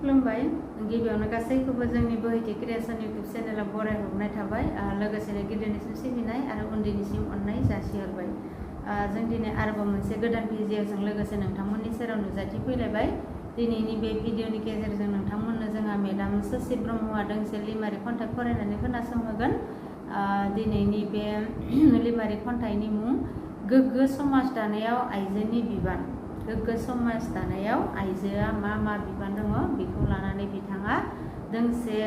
खुलुमबाय गिबियावनो गासैखौबो जोंनि बोहैथि क्रिएशन इउटुब चेनेलाव बरायहरनाय थाबाय लोगोसेनो गिदिरनिसिम सिबिनाय आरो उन्दैनिसिम अननाय जासिहरबाय जों दिनै आरोबाव मोनसे गोदान भिडिअजों लोगोसे नोंथांमोननि सेराव नुजाथि फैलायबाय दिनैनि बे भिडिअनि गेजेरजों नोंथांमोननो जोंहा मेडाम ससि ब्रह्मआ दोंसे लिमारि खन्थाइ फरायनानै खोनासंहोगोन दिनैनि बे लिमारि खन्थाइनि मुं गोग्गो समाज दानायाव आइजोनि बिबान गोग्गो समाज दानायाव आइजोआ मा बिबान दङ बेखौ लानानै बिथाङा दोंसे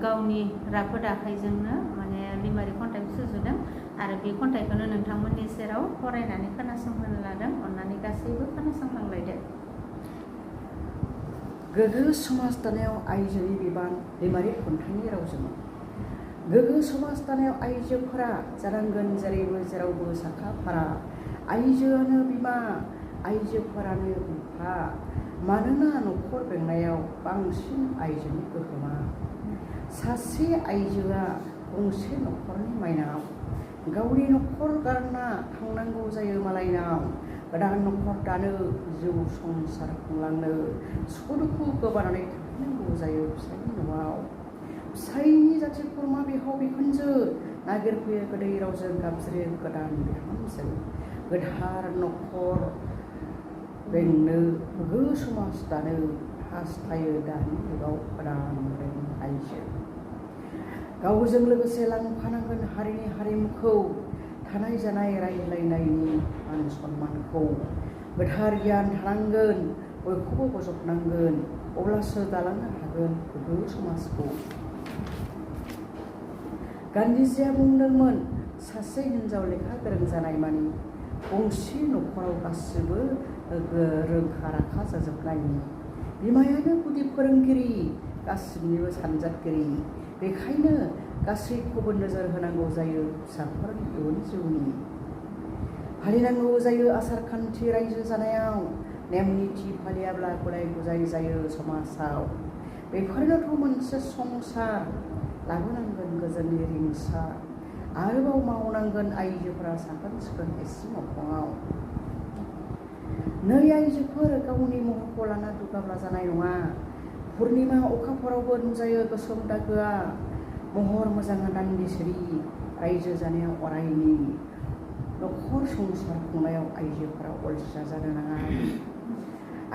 गावनि राफोद आखाइजोंनो माने लिमारि खन्थाइखौ सुजुदों आरो बे खन्थाइखौनो नोंथांमोननि सेराव फरायनानै खोनासंहोनो लादों अननानै गासैबो खोनासंलांलायदो। गोग्गो समाज दानायाव आइजोनि बिबान लिमारि खन्थाइनि रावजों गोग्गो समाज दानायाव आइजोफोरा जानांगोन जेरावबो साखा फारा आइजोआनो बिमा आइजोफोरानो बिफा मानोना न'खर बेंनायाव बांसिन आइजोनि गोहोमा सासे आइजोआ गंसे न'खरनि माइनाव गावनि न'खर गारना थांनांगौ जायो मालायनाव गोदान न'खर दानो जिउ संसार खुंलांनो सुखु दुखु गोबानानै थाफैनांगौ जायो फिसायनि न'आव फिसायनि जाथि खुरमा बिहाव बिखुनजो नागिरफैयो गोदै रावजों गाबज्रियो गोदान बिहामजो गोथार न'खर बेंनो गोग्गो समाज दानो हास्थायो दानि जुगाव गोदान आइजो गावजों लोगोसे लांफानांगोन हारिनि हारिमुखौ थानाय जानाय रायज्लायनायनि मान सन्मानखौ गोथार गियान थानांगोन बयखौबो बजबनांगोन अब्लासो दालांनो हागोन गोग्गो समाजखौ गान्धीजिया बुंदोंमोन सासे हिनजाव लेखा गोरों जानाय मानि गंसे न'खराव गासिबो रोंखा राखा जाजोबनायनि बिमायानो गुदि फोरोंगिरि गासिबनिबो सानजादगिरि बेखायनो गासैखौबो नोजोर होनांगौ जायो फिसाफोरनि इयुन जिउनि फालिनांगौ जायो आसार खान्थि रायजो जानायाव नेम निथि फालियाब्ला गुलाय गुजाय जायो समाजाव बेफोरनोथ' मोनसे संसार लाबोनांगोन गोजोननि रिंसार आरोबाव मावनांगोन आइजोफोरा साखोन सिखोन इसिं अखङाव नै आइजोफोर गावनि महरखौ लाना दुगाब्ला जानाय नङा पुर्निमा अखाफोरावबो नुजायो गोसोम दागोआ महर मोजाङा दान्दिसेरि रायजो जानायाव अरायनि न'खर संसार खुंनायाव आइजोफोरा अलसिया जानो नाङा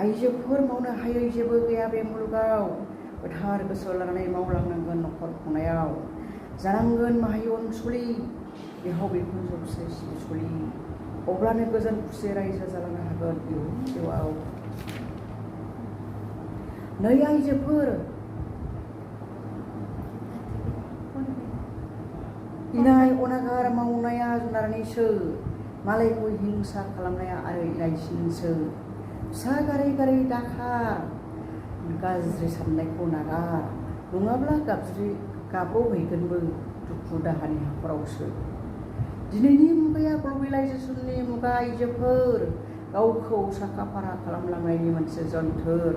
आइजोफोर मावनो हायै जेबो गैया बे मुलुगाव गोथार गोसो लानानै मावलांनांगोन न'खर खुंनायाव जानांगोन माहाय अनसुलि बिहाव बिखुनजो फिसाय सिबिसुलि अब्लानो गोजोन खुसि रायजो जालांनो हागोन इयुन जिउआव नै आइजोफोर इनाय अनागार मावनाया जुनारनिसो मालायखौ हिंसा खालामनाया आरो इनायसिनसो फिसा गारै गारै दाखार गाज्रि साननायखौ नागार नङाब्ला गाब्र'हैगोनबो दुखु दाहानि हाखरावसो दिनैनि मुगाया ग्लबेलाइजेसननि मुगा आइजोफोर गावखौ साखा फारा खालामलांनायनि मोनसे जोनथोर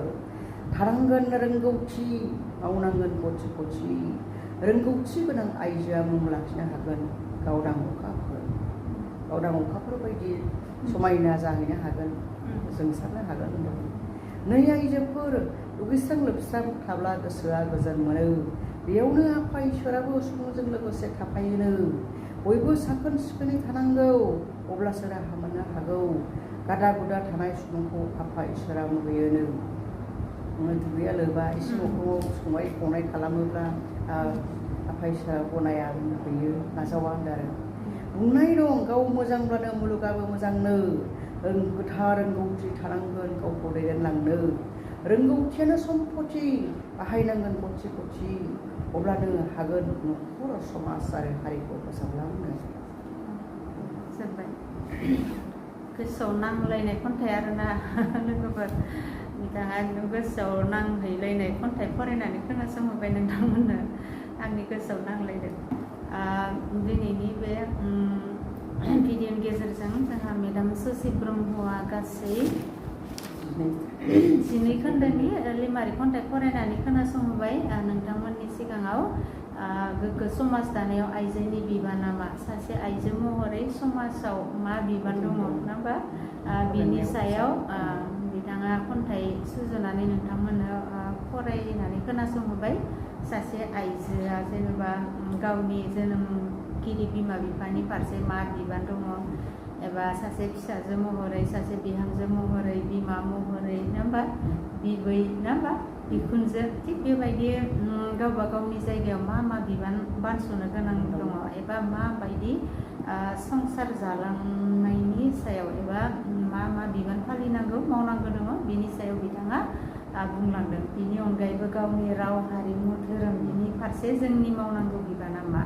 थानांगोन रोंगौथि मावनांगोन गथि रोंगौथि गोनां आइजोआ मुं लाखिनो हागोन गावदां अखाफोर बायदि समायना जाहैनो हागोन जोंसारनो हागोन नै आइजोफोर दुगैस्रां लोबस्रां थाब्ला गोसोआ गोजोन मोनो बेयावनो आफा इसोराबो सुबुंजों लोगोसे थाफायोनो बयबो साखोन सिखोनै थानांगौ अब्लासो राहा मोननो हागौ गादा गुदा थानाय सुबुंखौ आफा इसोरा मुगैयोनो दुगैया लोबा इसिं अखङाव संनाय खावनाय खालामोब्ला आफा इसोरा गनाया मुगैयो नाजावा होनदों आरो बुंनाय दं गाव मोजांब्लानो मुलुगाबो मोजांनो गोथार रोंगौथि थानांगोन गावखौ दैदेनलांनो रोंगौथियानो सम्पति बाहायनांगोन गथि अब्लानो हागोन न'खर समाज आरो हारिखौ फोसाबलांनो जोब्बाय गोसोआव नांलायनाय खन्थाइ आरोना लोगोफोर बिथाङा एकदम गोसोआव नांहैलायनाय खन्थाइ फरायनानै खोनासंहोबाय नोंथांमोननो आंनि गोसोआव नांलायदों दिनैनि बे भिडिअनि गेजेरजों जोंहा मेडाम ससि ब्रह्मआ गासै 12 खोन्दोनि लिमारि खन्थाइ फरायनानै खोनासंहोबाय नोंथांमोननि सिगाङाव गोग्गो समाज दानायाव आइजोनि बिबाना मा सासे आइजो महरै समाजाव मा बिबान दङ नङा होमबा बिनि सायाव बिथाङा खन्थाइ सुजुनानै नोंथांमोननो फरायनानै खोनासंहोबाय सासे आइजोआ जेनेबा गावनि जोनोमगिरि बिमा बिफानि फारसे मा बिबान दङ एबा सासे फिसाजो महरै सासे बिहामजो महरै बिमा महरै नङा होमबा बिबै नङा होमबा बिखुनजो थिग बेबायदि गावबा गावनि जायगायाव मा बिबान बानस'नो गोनां दङ एबा माबायदि संसार जालांनायनि सायाव एबा मा बिबान फालिनांगौ मावनांगौ दङ बिनि सायाव बिथाङा बुंलांदों। बिनि अनगायैबो गावनि राव हारिमु धोरोम बिनि फारसे जोंनि मावनांगौ बिबाना मा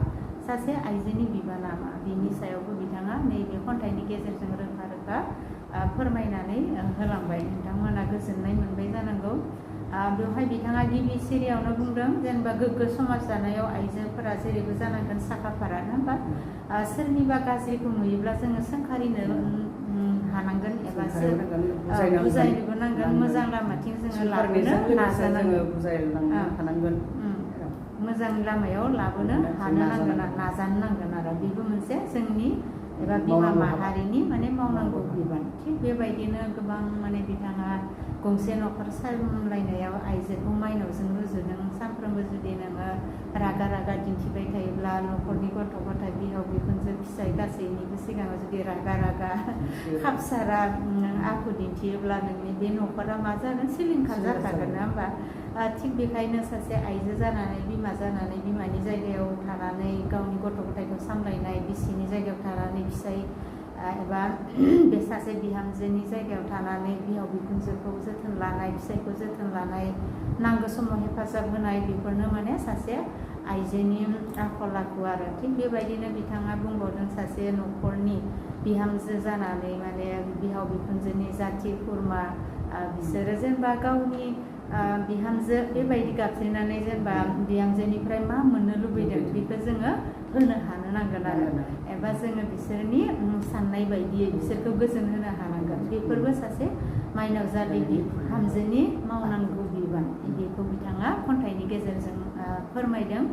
सासे आइजोनि बिबाना मा बिनि सायावबो बिथाङा नैबे खन्थाइनि गेजेरजों रोखा रोखा फोरमायनानै होलांबाय। नोंथांमोना गोजोननाय मोनबाय जानांगौ। बेवहाय बिथाङा गिबि सिरियावनो बुंदों जेनेबा गोग्गो समाज दानायाव आइजोफोरा जेरैबो जानांगोन साखाफारा नङा होमबा सोरनिबा गाज्रिखौ नुयोब्ला जोङो सोंखारिनो हानांगोन एबा बुजायनोबो नांगोन मोजां लामाथिं जोङो लाबोनो नाजानांगोन मोजां लामायाव लाबोनो हानो नांगोन नाजानो नांगोन आरो बेबो मोनसे जोंनि एबा बिमा माहारिनि माने मावनांगौ बिबान। थिग बेबायदिनो गोबां माने बिथाङा गंसे न'खर सामलायनायाव आइजोखौ माइनावजों रुजुदों। सानफ्रोमबो जुदि नोङो रागा दिन्थिबाय थायोब्ला न'खरनि गथ' गथाय बिहाव बिखुनजो फिसाय गासैनिबो सिगाङाव जुदि रागा खाबसारा आखु दिन्थियोब्ला नोंनि बे न'खरा मा जागोन सिलिंखार जाखागोन नङा होमबा थिग बेखायनो सासे आइजो जानानै बिमा जानानै बिमानि जायगायाव थानानै गावनि गथ' गथायखौ सामलायनाय बिसिनि जायगायाव थानानै फिसाय एबा बे सासे बिहामजोनि जायगायाव थानानै बिहाव बिखुनजोखौ जोथोन लानाय फिसायखौ जोथोन लानाय नांगौ समाव हेफाजाब होनाय बेफोरनो माने सासे आइजोनि आखल आखु आरो थिग बेबायदिनो बिथाङा बुंबावदों सासे न'खरनि बिहामजो जानानै माने बिहाव बिखुनजोनि जाथि खुरमा बिसोरो जेनेबा गावनि बिहामजो बेबायदि गाबज्रिनानै जेनेबा बिहामजोनिफ्राय मा मोननो लुबैदों बेखौ जोङो होनो हानो नांगोन आरो एबा जोङो बिसोरनि साननाय बायदियै बिसोरखौ गोजोन होनो हानांगोन। बेफोरबो सासे माइनाव जालि बिहामजोनि मावनांगौ बिबान बेखौ बिथाङा खन्थाइनि गेजेरजों फोरमायदों।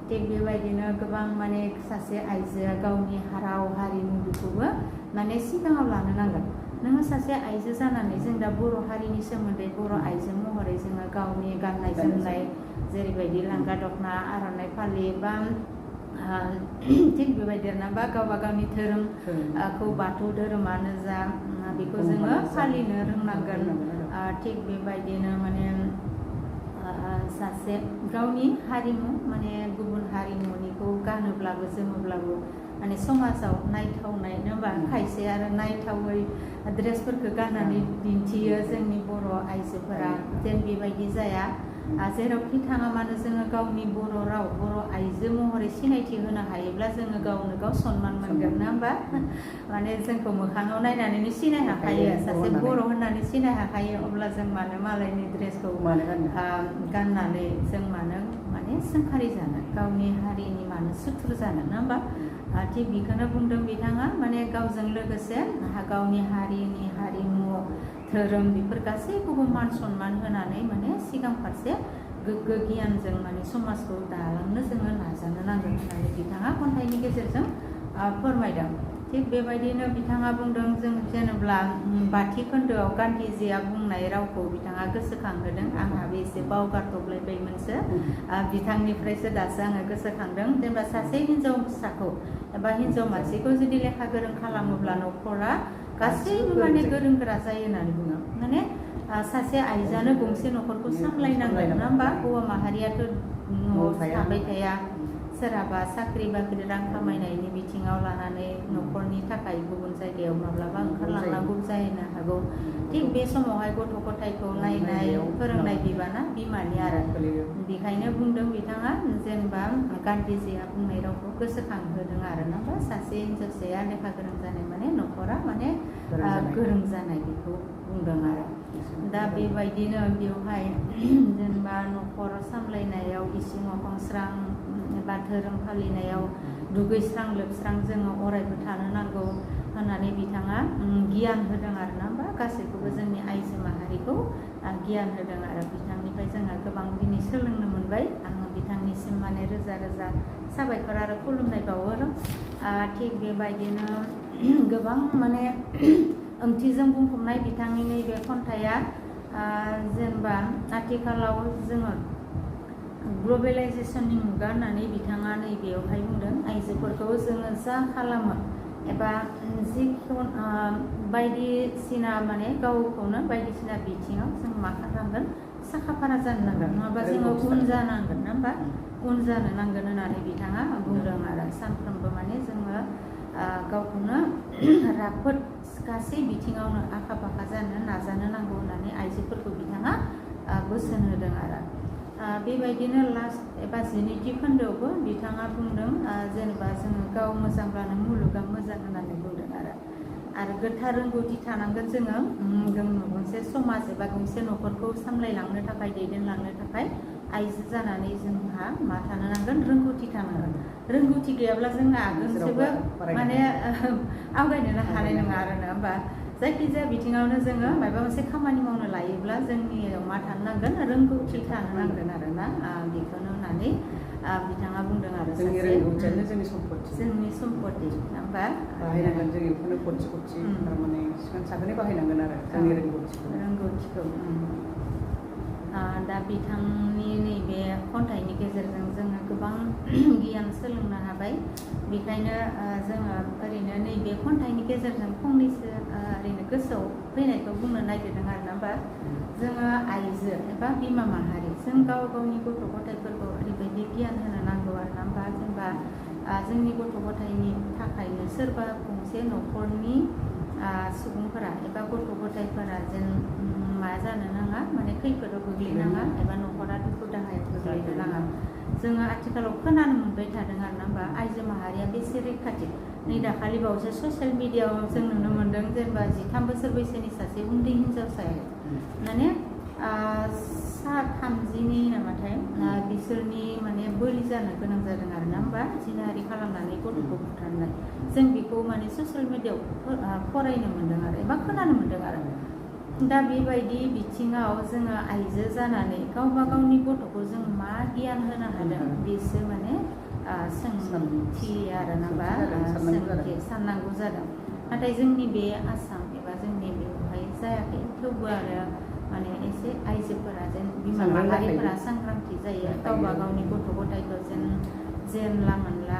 थिग बेबायदिनो गोबां माने सासे आइजोआ गावनि राव हारिमु बेखौबो माने सिगाङाव लानो नांगोन। नोङो सासे आइजो जानानै जों दा बर' हारिनि सोमोन्दै बर' आइजो महरै जोङो गावनि गाननाय जोमनाय जेरैबायदि लांगा दखना आर'नाइ फालि बा थिग बेबायदिनो बा गावबा गावनि धोरोमखौ बाथौ धोरोमानो जा बेखौ जोङो फालिनो रोंनांगोन। थिग बेबायदिनो माने सासे गावनि हारिमु माने गुबुन हारिमुनिखौ गानोब्लाबो जोमोब्लाबो माने समाजाव नायथावनाय नङा होमबा खायसे आरो नायथावै ड्रेसफोरखौ गाननानै दिन्थियो जोंनि बर' आइजोफोरा जेन बेबायदि जाया। जेरावखि थाङा मानो जोङो गावनि बर' राव बर' आइजो महरै सिनायथि होनो हायोब्ला जोङो गावनो गाव सनमान मोनगोन नङा होमबा माने जोंखौ मोखाङाव नायनानैनो सिनाय हाखायो सासे बर' होननानै सिनाय हाखायो अब्ला जों मानो मालायनि ड्रेसखौ गाननानै जों मानो माने सोंखारि जानो गावनि हारिनि मानो सुथुर जानो नङा होमबा थिग बेखौनो बुंदों बिथाङा माने गावजों लोगोसे गावनि हारिनि हारिमु धोरोम बेफोर गासैखौबो मान सनमान होनानै माने सिगां फारसे गोग्गो गियानजों माने समाजखौ दालांनो जोङो नाजानो नांगोन होननानै बिथाङा खन्थाइनि गेजेरजों फोरमायदों। थिग बेबायदिनो बिथाङा बुंदों जों जेनेबा बाथि खोन्दोआव गान्धीजिया बुंनाय रावखौ बिथाङा गोसोखांहोदों। आंहाबो एसे बावगारथ'लायबायमोनसो बिथांनिफ्रायसो दासो आङो गोसोखांदों। जेनेबा सासे हिन्जावसाखौ एबा हिन्जाव मानसिखौ जुदि लेखा गोरों खालामोब्ला न'खरा गासैबो माने गोरों गोरा जायो होननानै बुङो। माने सासे आइजोआनो गंसे न'खरखौ सामलायनांगोन नङा होमबा हौवा माहारियाथ' न'आव थाबाय थाया सोरहाबा साख्रि बाख्रि रां खामायनायनि बिथिङाव लानानै न'खरनि थाखाय गुबुन जायगायाव माब्लाबा ओंखारलांनांगौ जानो हागौ। थिग बे समावहाय गथ' गथायखौ नायनाय फोरोंनाय बिबाना बिमानि आरो बेखायनो बुंदों बिथाङा जेनेबा गान्धीजिया बुंनाय रावखौ गोसोखांहोदों आरो ना सासे हिन्जावसाया लेखा गोरों जानाय माने न'खरा माने गोरों जानाय बेखौ बुंदों आरो दा बेबायदिनो बेवहाय जेनेबा न'खर सामलायनायाव इसिं अखं स्रां एबा धोरोम फालिनायाव दुगैस्रां लोबस्रां जोङो अरायबो थानो नांगौ होननानै बिथाङा गियान होदों आरो ना होमबा गासैखौबो जोंनि आइजो माहारिखौ गियान होदों आरो बिथांनिफ्राय जोंहा गोबां दिनै सोलोंनो मोनबाय। आङो बिथांनिसिम माने रोजा रोजा साबायखर आरो खुलुमनाय बावहरो। थिग बेबायदिनो गोबां माने ओंथिजों बुंफबनाय बिथांनि नैबे खन्थाइया जेनेबा आथिखालाव जोङो ग्लबेलाइजेसननि मुगा होननानै बिथाङा नैबेयावहाय बुंदों आइजोफोरखौ जोङो जा खालामो एबा जिखुनु बायदिसिना माने गावखौनो बायदिसिना बिथिङाव जों मा खालामनांगोन साखाफारा जानो नांगोन नङाबा जोङो उन जानांगोन ना होमबा उन जानो नांगोन होननानै बिथाङा बुंदों आरो सानफ्रोमबो माने जोङो गावखौनो राफोद गासै बिथिङावनो आखा फाखा जानो नाजानो नांगौ होननानै आइजोफोरखौ बिथाङा बोसोन होदों आरो बेबायदिनो लास्ट एबा 12थि खोन्दोआवबो बिथाङा बुंदों जेनेबा जोङो गाव मोजांब्लानो मुलुगा मोजां होननानै बुंदों आरो गोथार रोंगौथि थानांगोन जोङो गंसे समाज एबा गंसे न'खरखौ सामलायलांनो थाखाय दैदेनलांनो थाखाय आइजो जानानै जोंहा मा थानो नांगोन रोंगौथि थानांगोन रोंगौथि गैयाब्ला जोंना आगोलसेबो माने आवगायनोनो हानाय नङा आरो ना होमबा जायखिजाया बिथिङावनो जोङो माबा मोनसे खामानि मावनो लायोब्ला जोंनियाव मा थानो नांगोन रोंगौथि थानो नांगोन आरोना बेखौनो होननानै बिथाङा बुंदों आरो जोंनि रोंगौथियानो जोंनि सम्पति होमबा बाहायनांगोन जों बेखौनो खनसे थारमाने सिखोन साखोनै बाहायनांगोन आरो जोंनि रोंगौथिखौ दा बिथांनि नैबे खन्थाइनि गेजेरजों जोङो गोबां गियान सोलोंनो हाबाय बेखायनो जोङो ओरैनो नैबे खन्थाइनि गेजेरजों फंनैसो ओरैनो गोसोआव फैनायखौ बुंनो नागिरदों आरो ना होमबा जोङो आइजो एबा बिमा माहारि जों गाव गावनि गथ' गथायफोरखौ ओरैबायदि गियान होनो नांगौ आरो ना होमबा जेनेबा जोंनि गथ' गथायनि थाखायनो सोरबा गंसे न'खरनि सुबुंफोरा एबा गथ' गथायफोरा जेन मा जानो नाङा माने खैफोदाव गोग्लैनाङा एबा न'खरा दुखु दाहायाव गोग्लैनो नाङा जोङो आथिखालाव खोनानो मोनबाय थादों आरो ना होमबा आइजो माहारिया बेसे रैखाथि नै दाखालि बावैसो ससियेल मिडियाआव जों नुनो मोन्दों जेनेबा 13 बोसोर बैसोनि सासे उन्दै हिनजावसाया माने 30 नामाथाय बिसोरनि माने बोलि जानो गोनां जादों आरो ना होमबा जिनाहारि खालामनानै गथ'खौ बुथारनाय जों बेखौ माने ससियेल मिडियाआव फरायनो मोन्दों आरो एबा खोनानो मोन्दों आरो दा बेबायदि बिथिङाव जोङो आइजो जानानै गावबा गावनि गथ'खौ जों मा गियान होनो हादों बेसो माने सोंथि आरो ना बा साननांगौ जादों नाथाय जोंनि बे आसाम एबा जोंनि बेवहाय जायाखै थेवबो आरो माने एसे आइजोफोरा जेन बिमा माहारिफोरा सांग्रांथि जायो गावबा गावनि गथ' गथायखौ जेनला मोनला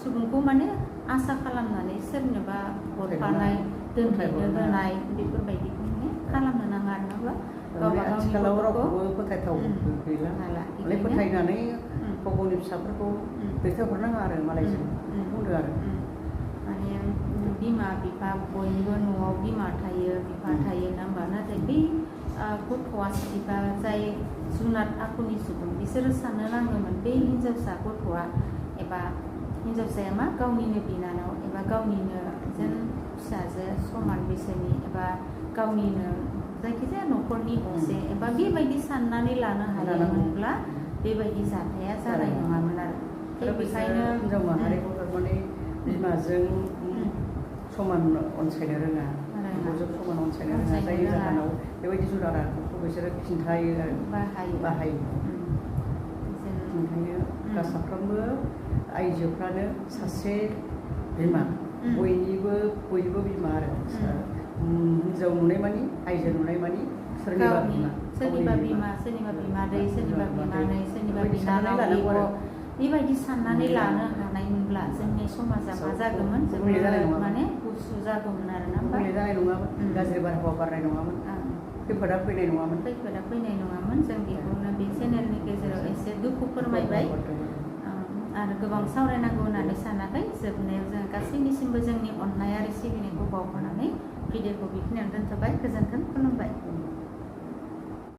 सुबुंखौ माने आसा खालामनानै सोरनोबा हरफानाय दोनथ'नो होनाय बेफोरबायदिखौ माने खालामनो नाङा आरो ना गावबा गावनि गथ'खौ फोथायथाव गैला माने फोथायनानै गाव गावनि फिसाफोरखौ दैथायहरनाङा आरो मालायजों बुंदों आरो माने बिमा बिफा बयनिबो न'आव बिमा थायो बिफा थायो ना होमबा नाथाय बै गथ'आ एबा जाय जुनार आखुनि सुबुं बिसोरो साननो नांगौमोन बे हिनजावसा गथ'आ एबा हिनजावसाया मा गावनिनो बिनानाव एबा गावनिनो जेन फिसाजो समान बैसोनि एबा गावनिनो जायखिजाया न'खरनि असे एबा बेबायदि साननानै लानो हायोमोनब्ला बेबायदि जाथाया जानाय नङामोन आरो बेखायनो हिनजाव माहारिखौ थारमाने बिमाजों समान अनसायनो रोङा बिब'जों समान अनसायनो रोङा जायनि जाहोनाव बेबायदि जुनार आखुखौ बिसोरो खिन्थायो आरो बाहायो ओंखायनो साफ्रोमबो आइजोफ्रानो सासे बिमा बयनिबो बिमा आरो हिनजाव नुनाय मानि आइजो नुनाय मानि सोरनिबा बिमा सोरनिबा बिमादै सोरनिबा बिमानै सोरनिबा बिनानाव बिब' बेबायदि साननानै लानो हानायमोनब्ला जोंनि समाजा मा जागौमोन माने गुसु जागौमोन आरो ना जानाय नङामोन गाज्रि बारहावा बारनाय नङामोन खैफोदा फैनाय नङामोन जों बेखौनो बे चेनेलनि गेजेराव एसे दुखु फोरमायबाय आरो गोबां सावरायनांगौ होननानै सानाखै जोबनायाव जों गासैनिसिमबो जोंनि अननाय आरो सिबिनायखौ बावहरनानै भिडिअखौ बेखिनियावनो दोनथ'बाय गोजोन्थों खुलुमबाय